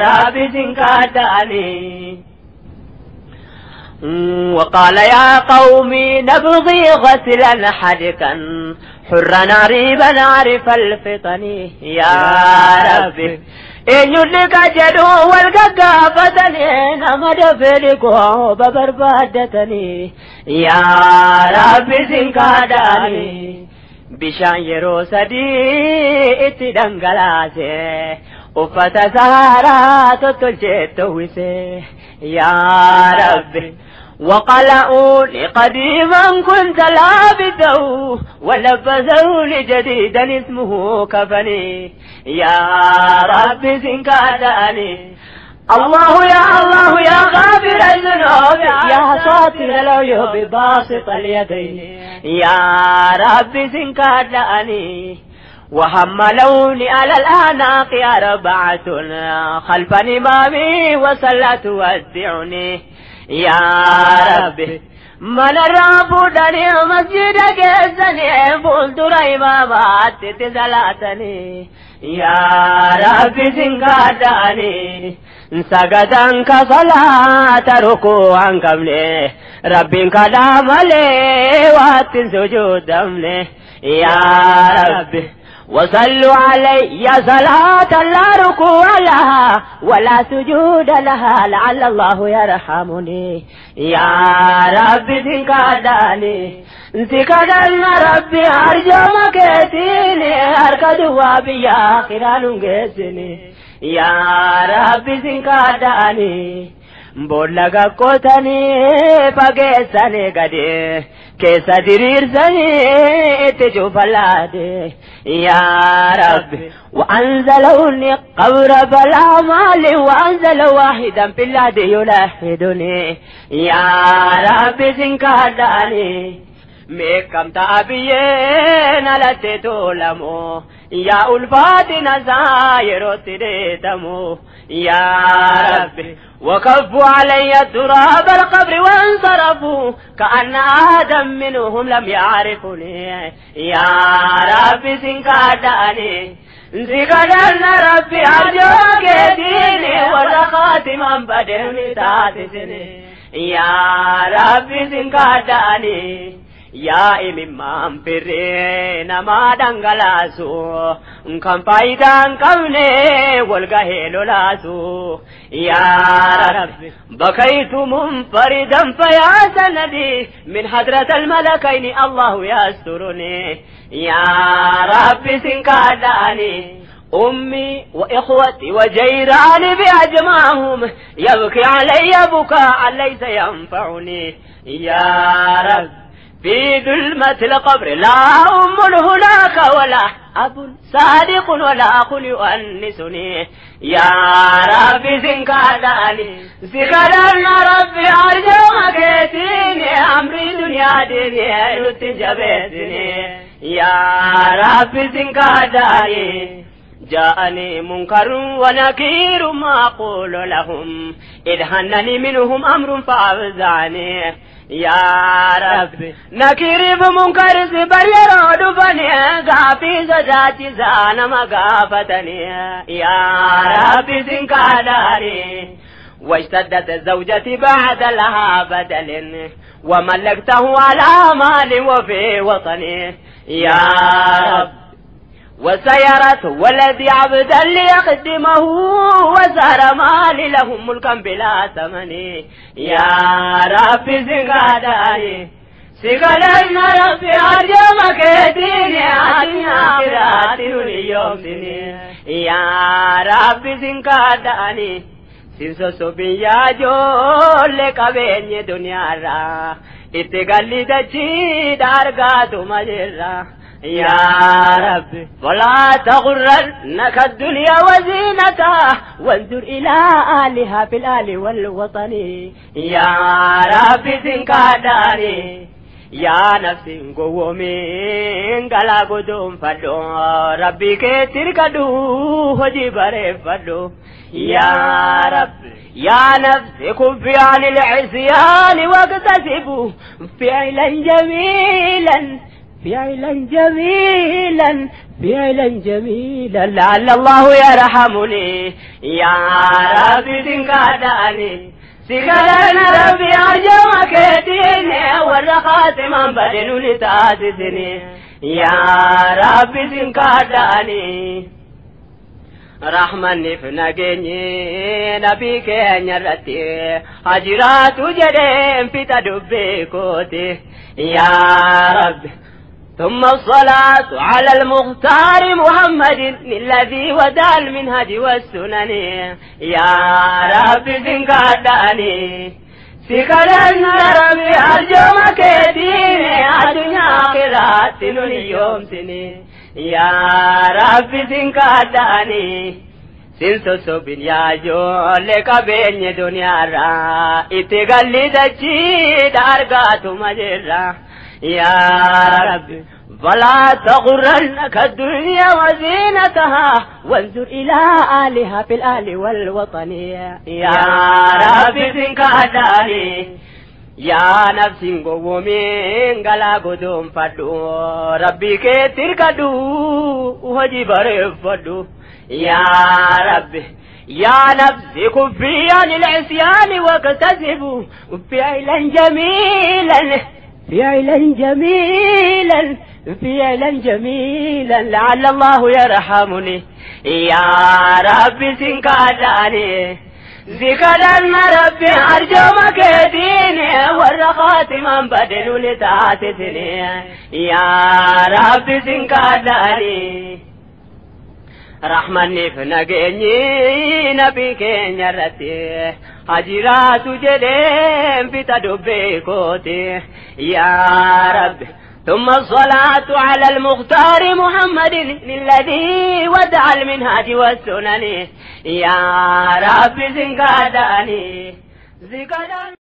رب سنكاداني وقال يا قومي نبغي غسلا حدكا حرا عريبا عرف الفطن يا ربي إن يدلك جدو والققافتني نمد في القوب بربادتني يا ربي سنكاداني بشان يرو سدي اتدنغلاسي uffata sahaaraa tottolchee towwise يا ربي وقلعوا لقديما كنت لابسه ولبسه لجديدا اسمه كفني يا ربي سنكاداني الله يا الله يا غافر الذنوب يا ساتر العيوب باسط اليدين يا ربي سنكاداني وحملوني على الأعناق أربعة خلف إمامي وصلت تودعني يا ربي من الرب دني مسجد كيسني فولدر إمامات تزلاتني يا ربي سنكاداني سجدنك صلاة ركوعا قبلي ربي كلام لي وات سجود يا ربي وصلوا علي صلاة لا ركوع لها ولا سجود لها لعل الله يرحمني يا ربي سنكاداني سنكادان ربي أرجو مكتيني أركضوا بيا خيران جسني يا ربي سنكاداني بولا قوتني فقسني قدي كيسا ديريرسني تجوفلادي يا ربي وأنزلوني قبر بلا مال وأنزل واحدا في الهدي يلحدني يا ربي سنكاداني ميكم تابيين على تتولمو يا ألفاتنا زايرو تريتمو يا ربي وكفوا علي تراب القبر وانصرفوا كأن آدم منهم لم يعرفني يا ربي سنكاداني سنكادان ربي أرجوك ديني ولا خاتما بدرني تاتسني يا ربي سنكاداني يا إمام فرين ما دنگلاسو كم فايدان كوني والقهيل لاسو يا رب بكيت منفردا فيا سندي من حضرة الملكين الله يسترني يا رب سنكاداني أمي وإخوتي وجيراني بأجمعهم يبكي علي بكاء ليس ينفعني يا رب في ظلمة القبر لا أم هناك ولا أب صادق ولا أخ يؤنسني يا ربي سنكاداني سنكادان ربي أرجو مكتيني أمري دنيا ديني رتجبتني يا ربي سنكاداني جاءني منكر ونكير ما أقول لهم إذ هنني منهم أمر فأفزعني يا ربي نكير بمنكر سبر يرود فني غافي زجاج زان مغافتني يا ربي سنكاداني واشتدت زوجتي بعد لها بدل وملكته على مال وفي وطني يا رب. وسيرت ولدي عبدا ليخدمه وسار مالي لهم ملكا بلا ثمن يا رب. سنقاداني سيقادنا ربي أرجمك ديني آخراتي يوم سني يا رب. سنقاداني sinsosobiyyaa ijoollee qabeenya duniyaarraa itti galli dachiidha argaatuma jirra يا رب. ولا تغرنك الدنيا وزينتها وانظر إلى آلها في الآل والوطن يا رب. سنكاداني يا نفسي قومين قلا قدوم فدو ربي كتر كدو هجي بري فدو يا رب. يا نفسي كفي عن العصيان واكتسبوا فعلا جميلا فعلا جميلا فعلا جميلا لعل الله يرحمني يا رب. سنكاداني سكرنا ربي أرجمك ديني والرخات من بدن لتاسسني يا رب. سنكاداني رحمني فنجني نبي كنيرتي هجرات جريم في تدبيكوتي يا رب. ثم الصلاة على المختار محمد الذي ودى المنهج والسنن يا رب. سنكاداني سكرنا ربي أرجمك ديني الدنيا آخرات يوم سني يا رب. سنكاداني sinsosobin yaa ijoollee qabeenya duniyaarraa itti galli dachiidha argaatuma jirra يا رب. فلا تغرنك الدنيا وزينتها وانظر إلى آلها في الآل والوطن يا رب. سنكاداني يا نفسي قومين قلا قدوم فدو ربي كتر كدو وهجي بري فدو يا رب. يا نفسي كفي عن العصيان واكتسبوا فعلا جميلا فعلا جميلا فعلا جميلا لعل الله يرحمني يا رب. سنكاداني ذكرنا ربي أرجمك ديني والرخات من بدل لتاسسني يا رب. سنكاداني رحمني فنجني نبي كنيرتي هجرات جريم في تدبيكوتي يا رب. ثم الصلاة على المختار محمد الذي ودع المنهاج والسنن يا رب. سنكاداني